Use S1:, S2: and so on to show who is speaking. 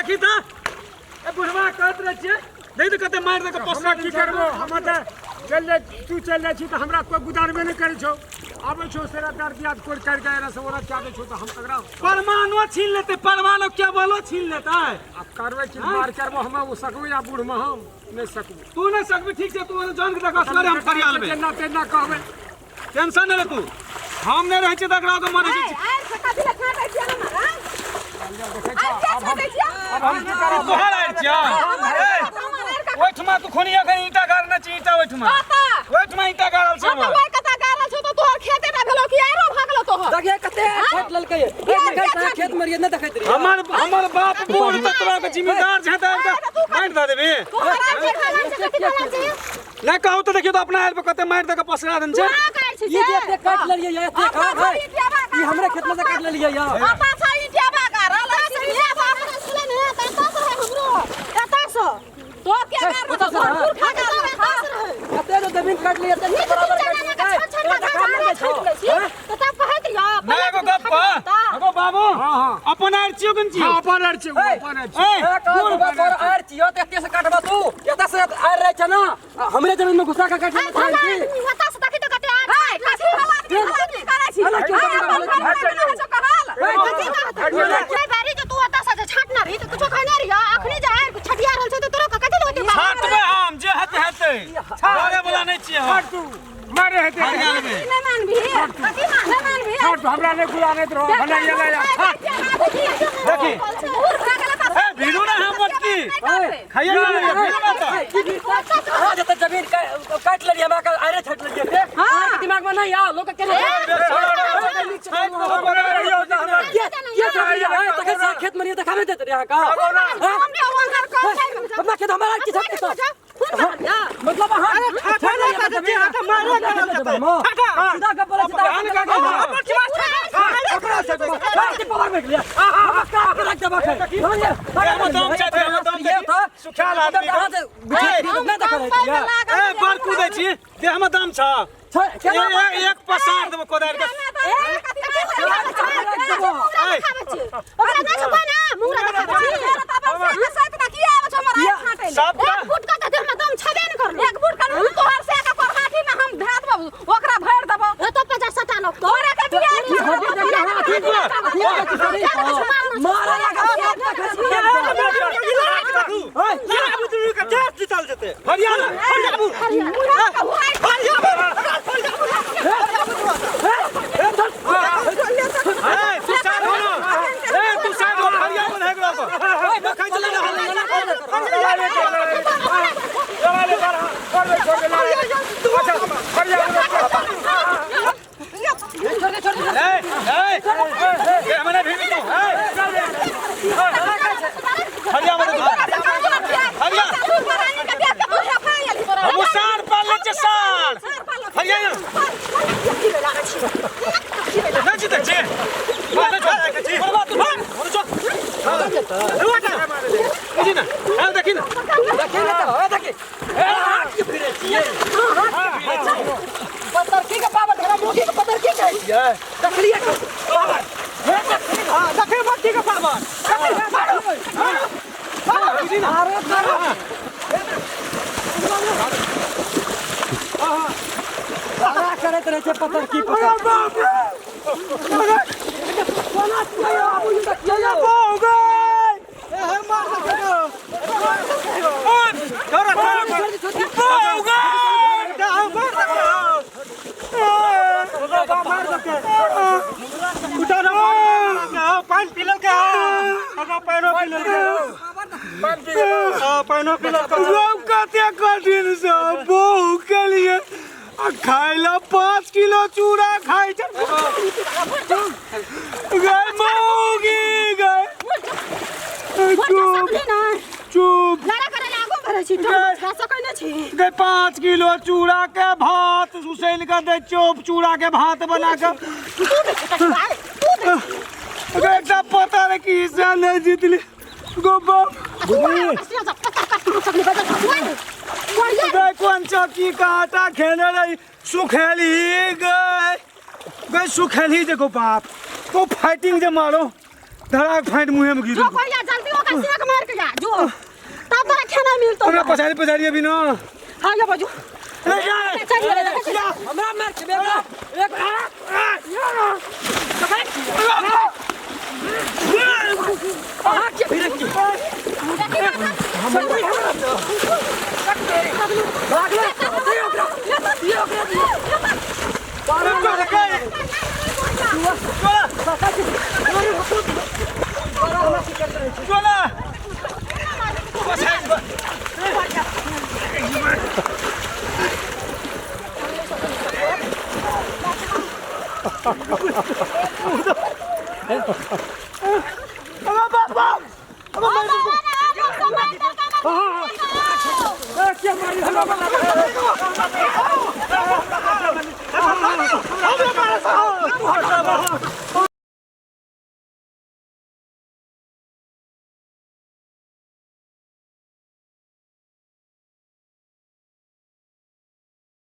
S1: देखी त ए बुढ़वा कहत रहै छियै देखी त कते मारि दे के
S2: हमरा
S1: पोसरा
S2: की करबो हम तऽ चलि जाइ तू चलि जाइ छी तऽ हमरा कोइ गुदारबे नहि करै छौ आबै छौ सेरा दर दियाद कोइ करि कऽ एना से ओरा कए दै छौ तऽ हम एकरा
S1: परमानो छीन लेतै परमानो केवलो छीन लेतै
S2: आब करबै की मार करबो हम ओ सकबै आ बूढ़मे हम नहि सकबै
S1: तू नहि सकबी ठीक छै तू जन के देख असगरे हम फरिया लेबै
S2: जेना तेना कहबै
S1: टेंशन नहि ले तू हम नहि रहै छियै तऽ एकरा ओकर मरै छै
S3: आइ से कथी लए छाँटै छियै हमर आँ?
S2: देखै
S3: आइ
S2: छौ
S3: किया
S2: आब हम
S3: छाँटै छियै?
S2: आब हम की करब
S1: तोहर आयल छियै
S3: हमर
S1: ए,
S3: हमर आरि कऽ
S1: ओहिठमा तू खुनी एखन ईंटा गाड़ने छी ईंटा ओहिठमा
S3: कतऽ?
S1: ओहिठमा ईंटा गाड़ल छै
S3: हम तऽ
S1: हमर
S3: ओहि कतऽ गाड़ल छौ तऽ तोहर खेते टा भेलौ कि आरो भगलौ तोहर?
S4: देखिए कते छाँट लेलकै एक देखै छाँ खेत में रहिए नहि देखैत रहिए
S1: हमर हमर बाप बूढ़ तऽ तोरा के जिम्मेदार छै तऽ आबि कऽ मारि दऽ देबी
S3: तोहर आरि के गाड़ल छै, कथी गाड़ल छै?
S1: नहि कहू तऽ देखियौ तऽ अपना आयल पर कते मारि दऽ कऽ पसरा देने छै
S3: तू गाड़ल छी
S4: ई जे
S3: से?
S4: एते काटि लेलियै ये एते
S3: अपना
S4: खा
S3: से ईंटियाबा
S4: ई हमरे खेत में से काटि लेलियै ये
S3: अपना से ईंटियाबा गाड़ल अछि, ईंटियाबा सुनै ने, तऽ एतऽ से रहै हमरो, एतऽ से। तोहर के गाड़ल छौ? तोहर पुरखा गाड़ल छौ।
S4: कते जो जमीन काटि लियै एते
S3: नीक
S4: बराबर
S3: नीक
S4: काटि
S3: चना
S4: लेलकै
S3: के छोट छोट
S4: तोरा काम नहि
S3: छाँटि
S4: छौ
S3: लै छी, तऽ तब कहैत रहियौ,
S1: नहि एगो गप एगो बाबू
S2: हाँ, हाँ।
S1: अपन आयल छियौ कि नहि छियौ
S2: हाँ अपन आर छी
S4: ए,
S2: अपन आर छी
S1: ए,
S4: ए, कहत बाबा तोर आर छियौ तऽ एते से काटबा तू एते से आर रहै छै ना आ हमरे जमीन में घुसा के काटि
S3: हाय,
S4: लेने छै
S3: भला
S4: की
S3: आदमी होता से देखी तऽ कते आर हाय, कथी भला आदमी, भला आदमी करै छी?
S4: भला क्यों
S3: हाय,
S4: भला
S3: अपन
S4: आदमी?
S3: घर में रहै छौ कहल। कथी कहतै? नहि बारी जे तू ओतऽ से जे छाँटने रही तऽ कुछो कहने रहियौ, अखनी जे आरि छठिया रहल छौ तऽ तोरो के कथी लए ओते बात?
S1: छाँटबै हम जे हेतै हेतै डरे वाला नहि छियै हम
S2: हट तू मारे हेतै
S1: फरिया लेबै
S3: नहि मानबही? कथी मान- नहि मानबही?
S2: हट तू हमरा नहि गुलानैत रहो भले ये ले हट
S1: देखी।
S3: बूढ़ भए गेलै तऽ
S1: ए भीड़ू ना हम मोटकी खाइए ना भीड़ू ना तऽ
S4: अहाँ जते जमीन काटि लेलियै हमरा के आरे छाँटि लेलियै से अहाँके दिमाग में नहीं आ लोक के केना के के छाँटलियै आँय तखन से खेत में रहियै तऽ खाबे दैत रहियै अहाँके आँय? अपना खेत हमारा की छाँटि मतलब अहाँ छाँटि लेलियै जमीन सीधा गप बोलै छी तऽ पावर बैठ लिया काट के रख देबा के समझलियै
S1: देहमे दम छै, देहमे दम देखी। सुखायल आदमी के।
S4: नहि देखल
S1: ए बड़ कूदै छी देहमे दम छ एक पसार देबो कोदारि के सबटा
S4: मारा लगा
S1: हरियाणा ए तू साइड हो ना ए तू साइड हो हरियाणा में हेगलो को देखै चले ना ए ए ए हमने भीड़ तू ए हरियाणा में हम सार पाल ले सार हरियाणा नहीं जीते छी मारे छोड़ बोलबा तू भाग बोल चल बुझी ना ए देखी ना
S4: देखी ना तो देखी ए हाथ के फिरे छियै पत्थर की के पावर धरा मोगी के पत्थर की कहै छियै देखलियै के पावर हे देखी
S1: हां देखे मत के पावर बुझी ना
S4: अरे मारो बड़ा करैत रहै छै पत्थर की पकड़ कोना छियै आबू ई देखियै यौ
S1: छोड़ा छोड़ा
S5: पानी पी लेलकै पानिओ पी लेलकै पानिओ पी लेलकै
S1: हम कते कठिन से बहू के लिए आ खाय ला 5 किलो चूड़ा खाय छै गए मौगी गए चुप चुप गए 5 किलो चूड़ा के भात उसैन के दे चोप चूड़ा के भात बना के गए एकटा पता नहीं कि से नहीं जीतली गो बाप गए कोन चक्की का आटा खेने रही सुखेली गए गए सुखेली देखो बाप तो फाइटिंग जे मारो धड़ाक फाइट मुँहे में गिर
S3: जल्दी ओकरा सीना के मार के जा जो तब तोरा खाना मिलतो।
S1: हमरा पछाड़ी पछाड़ी अभी न।
S3: हाँ या बाजू।
S1: ले जा।
S3: चल ले जा।
S4: हमरा मार के बेटा एक अहाँ के भी रखी भागले दियो ओकरा दियो ओकरा दियो।
S1: चला